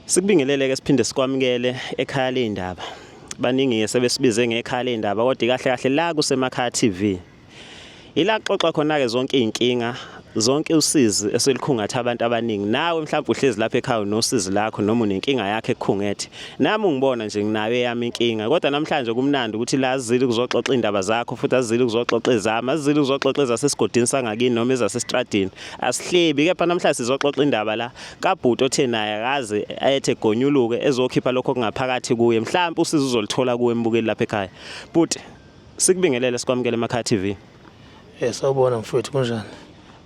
Sikubingelele ke siphinde sikwamukele ekhaya lezindaba. Baningi ke sebesibize ngekhaya lezindaba kodwa kahle kahle la kuseMakhaya TV. Ila kuxoxa khona ke zonke izinkinga, zonke usizi eselikhungatha abantu abaningi. Nawe mhlawumbe uhlezi lapha ekhaya unosizi lakho noma unenkinga yakhe ekukhungethe. Nami ungibona nje nginayo eyami inkinga kodwa namhlanje kumnandi ukuthi la azili kuzoxoxa indaba zakho futhi azili kuzoxoxa ezami, azili kuzoxoxa ezasesigodini sangakini noma ezasestradini. Asihlebi kepha namhlanje sizoxoxa indaba la kabhuti othe naye akaze ayethe gonyuluke ezokhipha lokho okungaphakathi kuye mhlawumbe usizo uzolithola kuwe mbukeli lapha ekhaya. Bhuti sikubingelele sikwamukele emakhaya TV. Sawubona mfowethu, kunjani?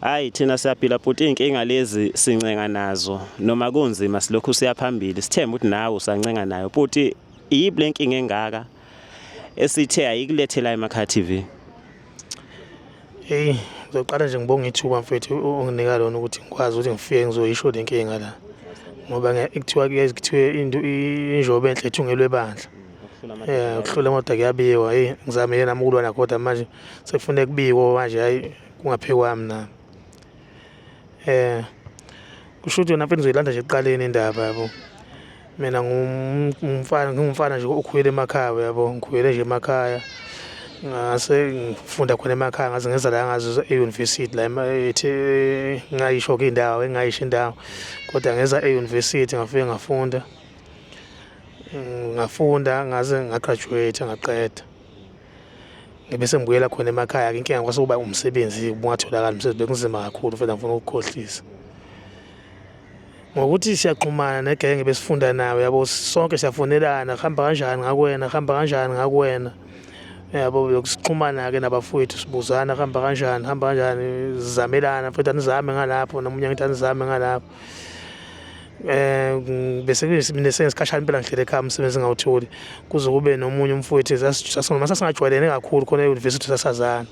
Hayi thina siyaphila bhuti, inkinga lezi sincenga nazo noma kunzima silokhu siya phambili, sithemba ukuthi nawe usancenga nayo bhuti. Iyiphi le nkinga engaka esithe ayikulethela emakhaya TV? Hey, ngizoqala nje ngibonge ithuba mfethu onginika lona ukuthi ngikwazi ukuthi ngifike ngizoyisho le nkinga la. Ngoba kuthiwa kuyazi kuthiwe into injobe enhle ethungelwe ebandla. Ukuhlula amadoda kuyabiwa. Hey, ngizamile nami ukulwa nakho kodwa manje sekufuneka kubikwe manje, hayi kungaphekwami nami. Kusho ukuthi yona mfethu ngizoyilanda nje ekuqaleni indaba yabo. Mina ngumfana, ngingumfana nje okhulele emakhaya yabo, ngikhulele nje emakhaya. Ngase ngifunda khona emakhaya ngaze ngeza la ngaze e-university la ethi ngayisho-ke indawo, engayisho indawo. Kodwa ngeza e-university ngafike ngafunda. Ngafunda ngaze ngagraduate ngaqeda. Ngibe sengibuyela khona emakhaya-ke, inkinga kwase kuba umsebenzi ubungatholakali umsebenzi, bekunzima kakhulu mfethu angifuni ukukukhohlisa. Ngokuthi siyaxhumana negenge besifunda nayo yabo, sonke siyafonelana, hamba kanjani ngakwena, hamba kanjani ngakwena. Yabo lokusixhumana-ke nabafowethu sibuzana hamba kanjani, hamba kanjani, sizamelana mfethu anizame ngalapho, nomunye ngithi anizame ngalapho. Bese mina sengisikhashana impela ngihlele ekhaya umsebenzi ngawutholi kuze kube nomunye umfowethu noma sasingajwayelene kakhulu khona e-university sasazana,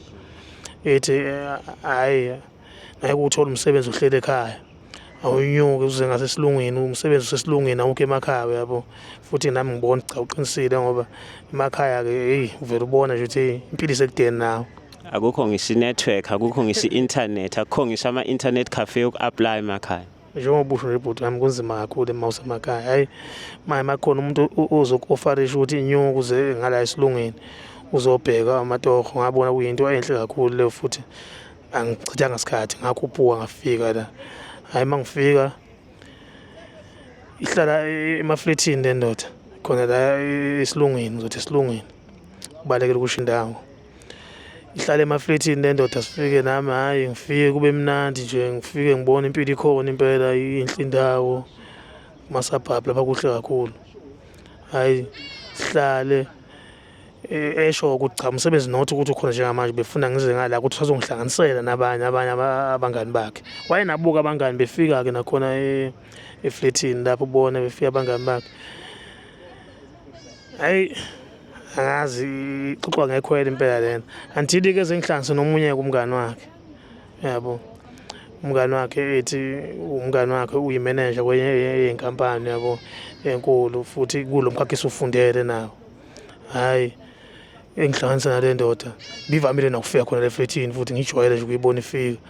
ethi hhayi ngeke uwuthole umsebenzi uhleli ekhaya, awunyuke uze ngasesilungwini, umsebenzi usesilungwini awukho emakhaya uyabo. Futhi nami ngibona cha uqinisile ngoba emakhaya-ke eyi uvele ubona nje ukuthi impilo isekudeni nawe. Akukho ngisho i-network, akukho ngisho i-internet, akukho ngisho ama-internet cafe oku-apply emakhaya. Njengoba usho nje bhuti wami kunzima kakhulu uma usemakhaya. Hhayi manje makukhona umuntu ozoku-ofarisha ukuthi inyuke uze ngala esilungwini uzobheka amatoho, ngabona kuyinto enhle kakhulu leyo futhi angichithanga sikhathi ngakhuphuka ngafika la. Hhayi uma ngifika ihlala emaflethini le ndoda khona la esilungwini, ngizothi esilungwini kubalekela ukusho indawo. Ihlala emaflethini le ndoda, sifike nami hhayi ngifike kube mnandi nje, ngifike ngibone impilo ikhona impela, inhle indawo kumasabhabhu lapha kuhle kakhulu. Hhayi sihlale esho ukuthi cha umsebenzi not ukuthi ukhona njengamanje, befuna ngize ngala ukuthi usazongihlanganisela nabanye abanye abangani bakhe. Wayenabuka abangani befika-ke nakhona eflethini lapho ubona befika abangani bakhe. Hhayi angazi ixoxwa ngekhwela impela lena until-ke sengihlanganise nomunye-ke umngani wakhe yabo. Umngani wakhe ethi umngani wakhe uyimenenja kwenye yenkampani yabo enkulu futhi kulo mkhakha esufundele nawo. Hhayi engihlanganisa nale ndoda bivamile nokufika khona le flethini futhi ngijwayele nje ukuyibona ifika.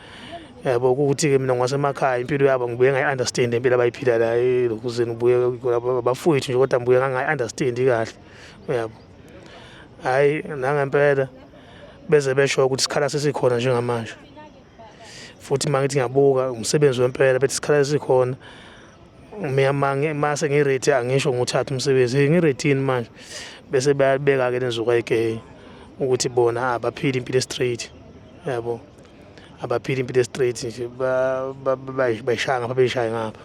Yabo ukuthi-ke mina ngwasemakhaya impilo yabo ngibuye ngayi-understand impilo abayiphila la elokuzeni, ngibuye abafowethu nje kodwa ngibuye ngangayi-understand kahle uyabo. Hhayi nangempela beze besho ukuthi isikhala sesikhona njengamanje, futhi uma ngithi ngiyabuka umsebenzi wempela bethi isikhala sesikhona. Mina mase ngiready angisho nguthatha umsebenzi, ngiready yini manje? Bese bayabeka-ke lenzuka egeyi ukuthi bona abaphili impilo e-straight yabo, abaphili impilo e-straight nje bayishaya ngapha beyishaye ngapha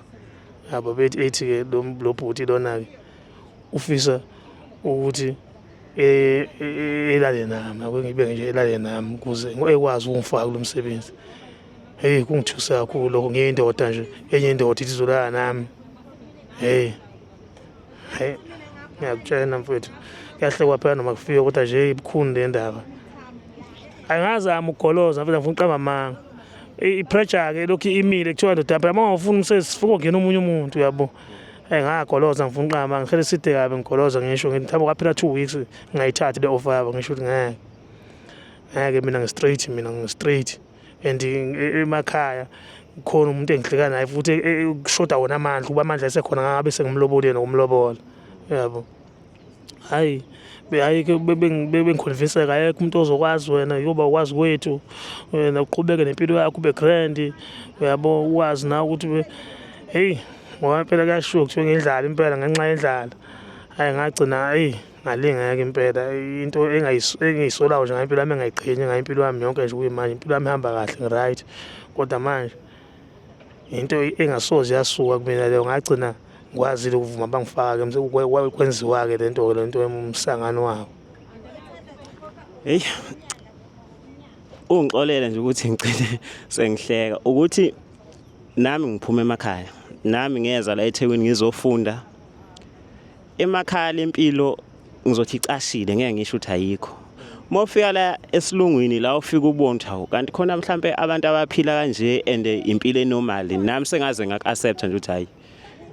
yabo. Bethi ethi-ke lo bhuti lona-ke ufisa ukuthi elale nami, ake ngibe nje elale nami ukuze ekwazi ukungifaka kulo msebenzi. Hey kungithusa kakhulu lokho, ngiyindoda nje, enye indoda ithi izolala nami. Hey hey ngiyakutshela mfowethu, kuyahlekwa phela noma kufika kodwa nje ibukhuni le ndaba. Angazama ukugoloza mfethu, ngifuna uqamba amanga. I-pressure-ke lokhu imile kuthiwa ndoda phela uma ungafuni umsebenzi sifuna ukungena omunye umuntu uyabo. Ngagoloza ngifuna uqamba amanga, ngihlele eside kabi ngigoloza ngisho ngithi mhlawumbe kwaphela 2 weeks ngingayithathi le offer yabo, ngisho ukuthi ngeke. Ngeke mina ngi-straight, mina ngi-straight and emakhaya Khona umuntu engihleka naye futhi kushoda wona amandla, ukuba amandla esekhona ngabe sengimlobolile nokumlobola, uyabo. Hhayi, hhayi ke bengikhonvinseka akekho umuntu ozokwazi wena yoba ukwazi kwethu, wena uqhubeke nempilo yakho ube grand, uyabo, ukwazi nawe ukuthi hheyi ngoba phela kuyashiwo kuthiwa ngendlala impela ngenxa yendlala. Hhayi ngagcina hhayi ngalingeka impela into engiyisolayo nje ngempilo yami engayiqhenyi ngayo impilo yami yonke nje kuyimanje impilo yami ihamba kahle ngi-right kodwa manje into engasoze yasuka kumina leyo ngagcina ngikwazile ukuvuma bangifake kwenziwa-ke le nto-ke le nto yomsangano wabo. Heyi ungixolele nje ukuthi ngigcine sengihleka ukuthi nami ngiphuma emakhaya nami ngeza la eThekwini ngizofunda emakhaya lempilo ngizothi icashile ngeke ngisho ukuthi ayikho. Uma ufika la esilungwini la ufika ubone ukuthi hawu kanti khona mhlampe abantu abaphila kanje and impilo enormal nami sengaze ngaku-accept nje ukuthi hayi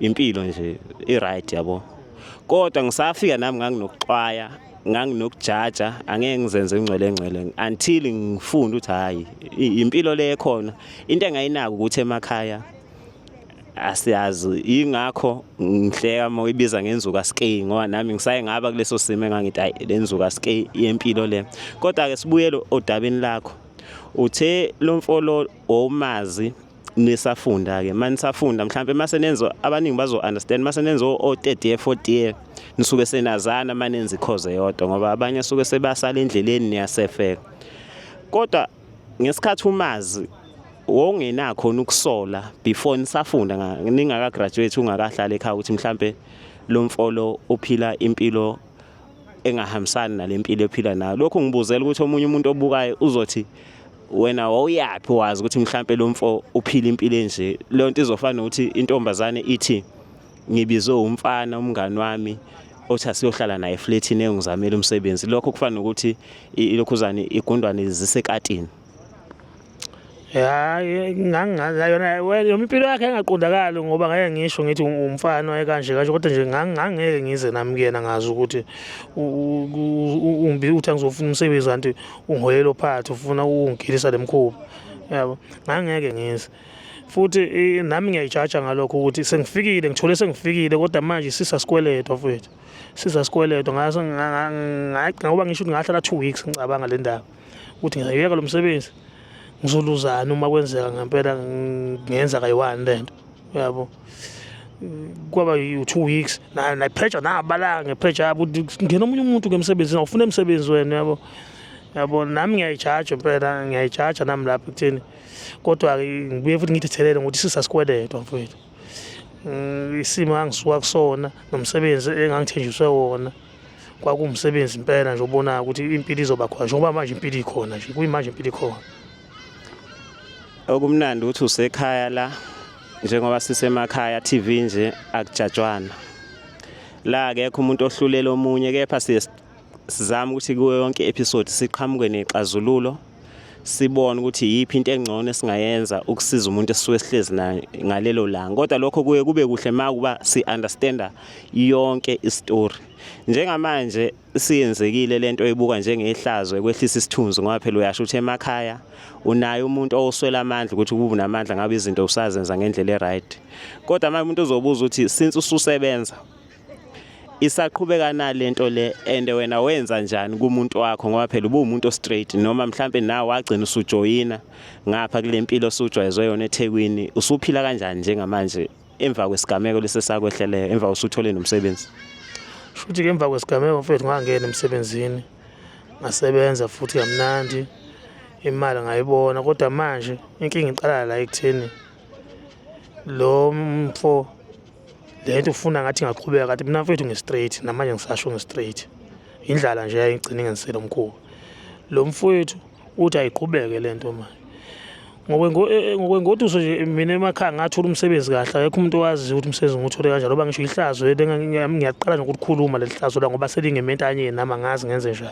impilo nje i-right yabo. Kodwa ngisafika nami nganginokuxwaya nganginokujaja angeke ngizenze ingcwele engcwele until ngifunde ukuthi hayi impilo le ekhona. Into engayinaka ukuthi emakhaya asiyazi ingakho ngihleka uma uyibiza ngenzuka ski ngoba nami ngisaye ngaba kuleso simo engangithi hayi le nzuka ski yempilo le. Kodwa-ke sibuyele odabeni lakho, uthe lo mfolo owumazi nisafunda-ke uma nisafunda mhlampe mase nenza abaningi bazo-understand mase nenza o-third year fourth year nisuke senazana uma nenza ikhoze eyodwa ngoba abanye suke sebasala endleleni niyasefeka. Kodwa ngesikhathi umazi wongenakhona ukusola before nisafunda ningaka graduate ungakahlali ekhaya ukuthi mhlambe lo mfolo uphila impilo engahambisani nalempilo ephila nayo. Lokhu ngibuzela ukuthi omunye umuntu obukayo uzothi wena wawuyaphi wazi ukuthi mhlambe lo mfo uphila impilo enje. Leyo nto izofana nokuthi intombazane ithi ngibizwe umfana umngani wami othi asiyohlala naye efletini engizamela umsebenzi. Lokho kufana nokuthi ilokhuzane igundwane zisekatini. Hayi ngangingayona yona impilo yakhe engaqondakali ngoba ngeke ngisho ngithi umfana wayekanje kanje kodwa nje ngangeke ngize nami kuyena ngazi ukuthi uthi angizofuna umsebenzi kanti ungihoyela ophathi ufuna ukungigilisa le mkhuba, yabo. Ngangeke ngize futhi nami ngiyayijaja ngalokho ukuthi sengifikile ngithole sengifikile kodwa manje sisasikweletu mfowethu, sisasikweletu ngoba ngisho ukuthi ngahlala 2 weeks ngicabanga le ndaba ukuthi ngiyayeka lo msebenzi ngizoluzana uma kwenzeka ngempela ngenza kayi-one lento, uyabo. Kwaba yi-2 weeks ne-pressure nabalanga nge-pressure yabo ukuthi ngena omunye umuntu ngemsebenzini awufuna emsebenzi wena, uyabo. Yabo nami ngiyayijaja impela ngiyayijaja nami lapho ekutheni kodwa-ke ngibuye futhi ngithethelele ngokuthi sisasikweletu mfowethu. Isimo engangisuka kusona nomsebenzi engangithenjiswe wona kwakuwumsebenzi impela nje obonayo ukuthi impilo izoba khona njengoba manje impilo ikhona nje kuyimanje impilo ikhona. Okumnandi ukuthi usekhaya la njengoba sisemakhaya TV nje akujajwana. La akekho umuntu ohlulela omunye kepha siye sizama ukuthi kuyo yonke episode siqhamuke nexazululo sibone ukuthi yiphi into engcono esingayenza ukusiza umuntu esisuke sihlezi naye ngalelo langa. Kodwa lokho kuye kube kuhle uma kuba si-understanda yonke isitori. Njengamanje siyenzekile lento oyibuka njengehlazo ekwehlisa isithunzi ngoba phela uyasho ukuthi emakhaya unaye umuntu owuswela amandla ukuthi kube unamandla ngabe izinto usazenza ngendlela e-right. Kodwa manje umuntu uzobuza ukuthi since ususebenza isaqhubeka nalento le and wena wenza njani kumuntu wakho ngoba phela ubuwumuntu o-straight noma mhlampe nawe wagcina usujoyina ngapha kule mpilo osujwayezwe yona eThekwini usuphila kanjani njengamanje emva kwesigameko lesi esakwehleleyo emva usuthole nomsebenzi? Shuthi ke emva kwesigameko mfethu ngangena emsebenzini ngasebenza futhi kamnandi imali ngayibona kodwa manje inkinga iqala la ekutheni lo mfo le nto ufuna ngathi ingaqhubeka kanti mina mfethu ngi-straight namanje ngisasho ngi-straight indlala nje yayigcina ingenzisele umkhuba. Lo mfowethu uthi ayiqhubeke le nto manje ngokwengoduso nje mina emakhaya ngathola umsebenzi kahle akekho umuntu owaziyo ukuthi umsebenzi ngiwuthole kanjani ngoba ngisho ihlazo ngiyaqala nokulikhuluma leli hlazo la ngoba selingementanyeni nami angazi ngenze njani.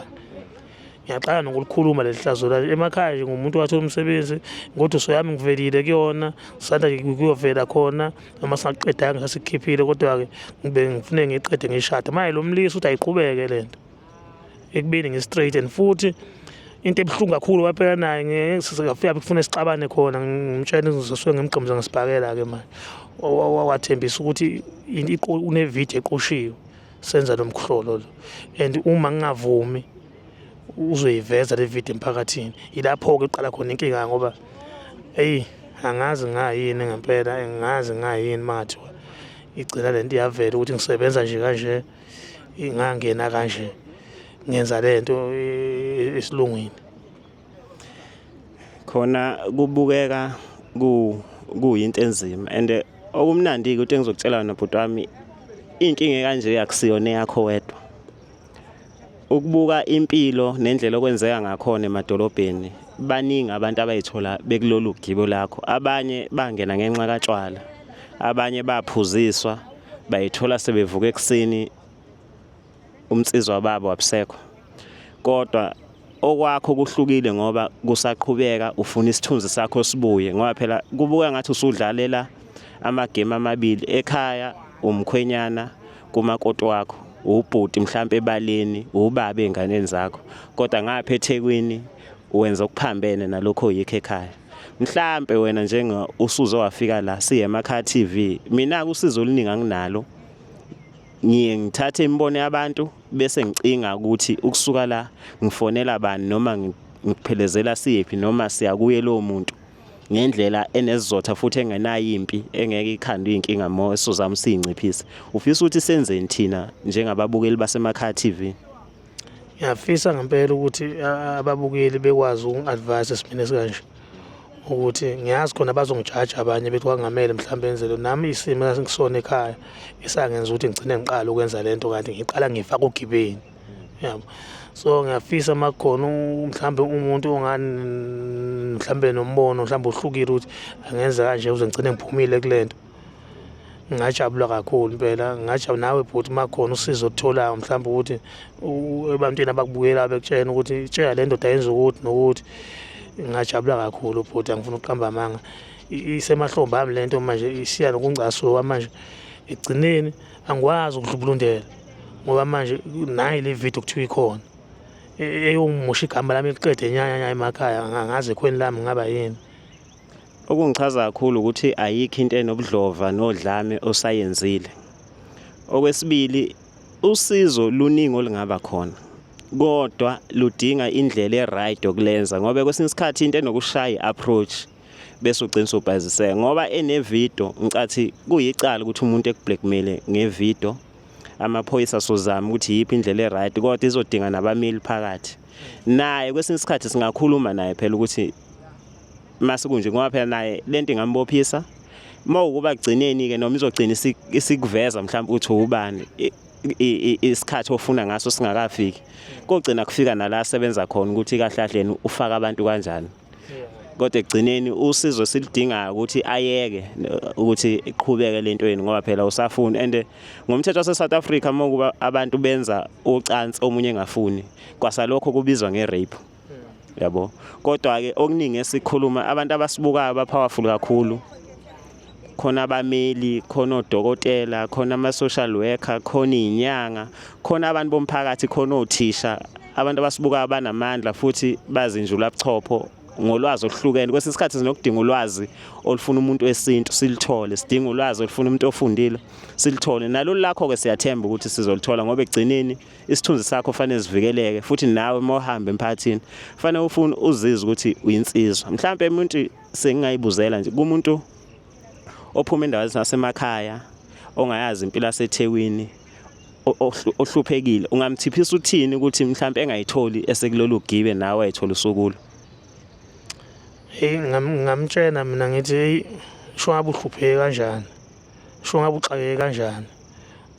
Ngiyaqala nokulikhuluma leli hlazo la emakhaya nje ngumuntu owathola umsebenzi ingoduso yami ngivelile kuyona sisanda kuyovela khona noma singaqedanga sasikhiphile kodwa-ke ngibe ngifune ngiqede ngishade manje lo mlisa uthi ayiqhubeke le nto ekubeni ngi-straight and futhi Into ebuhlungu kakhulu waphela naye ngifika kufuna sixabane khona, ngimtshela ngizosuke ngimgqemza ngesibhakela-ke manje. Wathembisa ukuthi une-video eqoshiwe senza lo mkhuhlolo lo, and uma ngingavumi uzoyiveza le video emphakathini. Yilapho-ke kuqala khona inkinga ngoba eyi angazi ngayini ngempela, angazi ngayini uma ngathiwa igcina lento iyavela ukuthi ngisebenza nje kanje, ngangena kanje, ngenza lento esilungwini. Khona kubukeka kuyinto enzima and okumnandi-ke ukuthi engizokutshela yona bhuti wami, inkinga ekanje akusiyona eyakho wedwa. Ukubuka impilo nendlela okwenzeka ngakhona emadolobheni, baningi abantu abayithola bekulolu gibo lakho. Abanye bangena ngenxa katshwala, abanye baphuziswa bayithola sebevuka ekuseni umnsizwa babo abusekho. Kodwa okwakho kuhlukile ngoba kusaqhubeka ufuna isithunzi sakho sibuye, ngoba phela kubuka ngathi usudlalela amagemu amabili ekhaya, umkhwenyana kumakoti wakho, ubhuti mhlampe ebaleni, ubaba ey'nganeni zakho, kodwa ngapha eThekwini wenza okuphambene nalokho oyikho ekhaya. Mhlampe wena njenga usuze wafika la siye emakhaya TV, mina-ke usizo oluningi anginalo, ngiye ngithathe imibono yabantu bese ngicinga ukuthi ukusuka la ngifonela bani noma ngikuphelezela siyephi noma siya kuye lowo muntu ngendlela enesizotha futhi engenayo impi engeke ikhandwe inkinga mo esizama siyinciphise. Ufisa ukuthi senzeni thina njengababukeli basemakhaya TV? Ngiyafisa ngempela ukuthi ababukeli bekwazi ukungi-advise esimeni esikanje, ukuthi ngiyazi khona bazongijaja abanye bethi kwakungamele mhlawumbe enze lo, nami isimo esingisona ekhaya esangenza ukuthi ngigcine ngiqala ukwenza lento kanti ngiqala ngifaka ogibeni, yabo. So ngiyafisa uma kukhona mhlawumbe umuntu ongani mhlawumbe nombono mhlawumbe ohlukile ukuthi angenza kanje ukuze ngigcine ngiphumile kule nto, ngingajabula kakhulu impela. Ngingajabula nawe bhuti uma kukhona usizo olutholayo mhlawumbe ukuthi ebantwini abakubukelayo bekutshena ukuthi tshela le ndoda yenza ukuthi nokuthi, ngingajabula kakhulu bhuti, angifuni ukuqamba amanga. Isemahlombe ami le nto manje, isiya nokungcasuka manje, ekugcineni angikwazi ukudlubulundela ngoba manje nayi le video kuthiwa ikhona eyomosha igama lami liqede nyanya emakhaya, angazi ekhweni lami ngaba yini. Okungichaza kakhulu ukuthi ayikho into enobudlova nodlame osayenzile. Okwesibili, usizo luningi olungaba khona kodwa ludinga indlela e-right yokulenza, ngoba kwesinye isikhathi into enokushaya i-approach bese ugcina usubhayiziseka. Ngoba enevidiyo, ngicathi kuyicala ukuthi umuntu ekublackmail ngevidiyo, amaphoyisa sozama ukuthi yiphi indlela e-right, kodwa izodinga nabameli phakathi. Naye kwesinye isikhathi singakhuluma naye phela ukuthi mase kunje, ngoba phela naye lento ingambophisa uma ukuba kugcineni ke, noma izogcina isikuveza mhlawumbe ukuthi ubani isikhathi ofuna ngaso singakafiki, kogcina kufika nala asebenza khona ukuthi kahle kahle ufaka abantu kanjani. Kodwa ekugcineni usizo silidingayo ukuthi ayeke ukuthi iqhubeke lento yeni, ngoba phela usafuna. And ngomthetho wase South Africa uma kuba abantu benza ucansi omunye engafuni, kwasalokho kubizwa nge-rape, yabo. Kodwa-ke okuningi esikhuluma abantu abasibukayo ba-powerful kakhulu, khona abameli, khona odokotela, khona ama-social worker, khona iy'nyanga, khona abantu bomphakathi, khona othisha. Abantu abasibukayo banamandla futhi bazinjulabuchopho ngolwazi oluhlukene. Kwesinye isikhathi sinokudinga ulwazi olufuna umuntu wesintu silithole, sidinga ulwazi olufuna umuntu ofundile silithole. Nalolu lakho-ke siyathemba ukuthi sizolithola, ngoba ekugcineni isithunzi sakho fanele sivikeleke, futhi nawe uma uhamba emphakathini fanele ufune uzizwe ukuthi uyinsizwa. Mhlampe umuntu sengingayibuzela nje kumuntu ophuma endaweni zasemakhaya ongayazi impilo yaseThekwini, ohluphekile, ungamthiphisa uthini ukuthi mhlampe engayitholi esekulolu gibe nawe ayithola usukulo? Hey, ngamtshena mina ngithi hey, sho ngabe uhlupheke kanjani, sho ngabe uxakeke kanjani,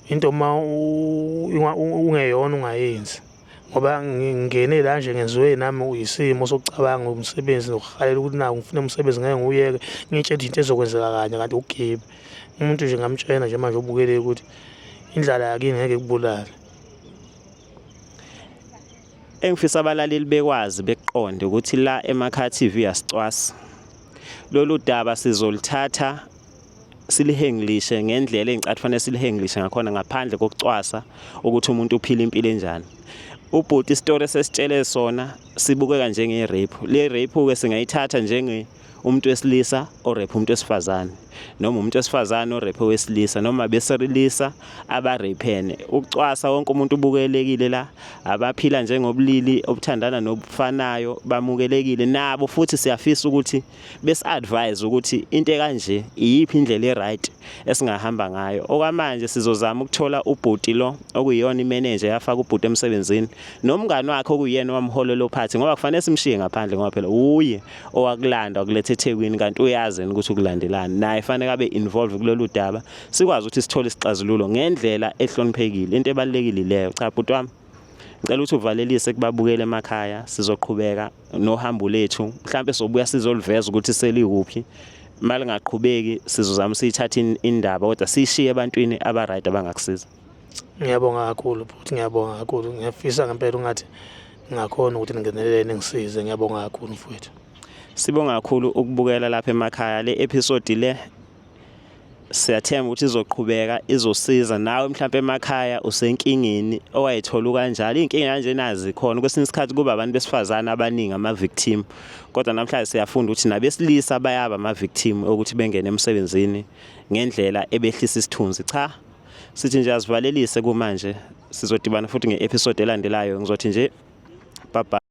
into uma ungeyona ungayenzi, ngoba ngingene la nje ngenziwe nami uyisimo sokucabanga umsebenzi nokuhalela ukuthi naku ngifuna umsebenzi ngeke ngiwuyeke, ngitshela into ezokwenzeka kanye kanti ugibe umuntu nje. Ngamtshena nje manje ubukele ukuthi indlala yakini ngeke ikubulale. Engifisa abalaleli bekwazi bekuqonde ukuthi la emakhaya TV asicwasi. Lolu daba sizolithatha silihengilishe ngendlela engicathi fanele silihengilishe ngakhona, ngaphandle kokucwasa ukuthi umuntu uphila impilo enjani. Ubhuti isitori esesitshele sona sibukeka njenge-rape. Le rape-ke singayithatha njenge umuntu wesilisa orape umuntu wesifazane noma umuntu wesifazane orape owesilisa noma besilisa abarapene. Ukucwasa wonke umuntu ubukelekile la, abaphila njengobulili obuthandana nobufanayo bamukelekile nabo, futhi siyafisa ukuthi besi-advise ukuthi into ekanje iyiphi indlela e-right esingahamba ngayo. Okwamanje sizozama ukuthola ubhuti lo okuyiyona imeneja yafaka ubhuti emsebenzini nomngani wakhe okuyiyena owamholela ophathi, ngoba kufanele simshiye ngaphandle ngoba phela uye owakulanda wakuletha eThekwini, kanti uyazi yena ukuthi ukulandelani naye, fanele abe involved kulolu daba, sikwazi ukuthi sithole isixazululo ngendlela ehloniphekile. Into ebalulekile leyo. Cha bhuti wami, ngicela ukuthi uvalelise kubabukeli emakhaya, sizoqhubeka nohambo lethu, mhlambe sobuya sizoliveza ukuthi selikuphi. Uma lingaqhubeki sizozama siyithathe indaba, kodwa siyishiye ebantwini aba-right abangakusiza. Ngiyabonga kakhulu futhi, ngiyabonga kakhulu. Ngiyafisa ngempela ungathi ngingakhona ukuthi ningenelele ningisize. Ngiyabonga kakhulu mfowethu. Sibonga kakhulu ukubukela lapha emakhaya le episode le. Siyathemba ukuthi izoqhubeka izosiza nawe mhlawumbe emakhaya usenkingeni owayithola kanjalo. Iy'nkinga kanje nazi khona kwesinye isikhathi kuba abantu besifazane abaningi ama-victim, kodwa namhlanje siyafunda ukuthi nabesilisa bayaba ama-victim okuthi bengene emsebenzini ngendlela ebehlisa isithunzi. Cha, sithi nje asivalelise kumanje, sizodibana futhi nge-episode elandelayo. Ngizothi nje bye bye.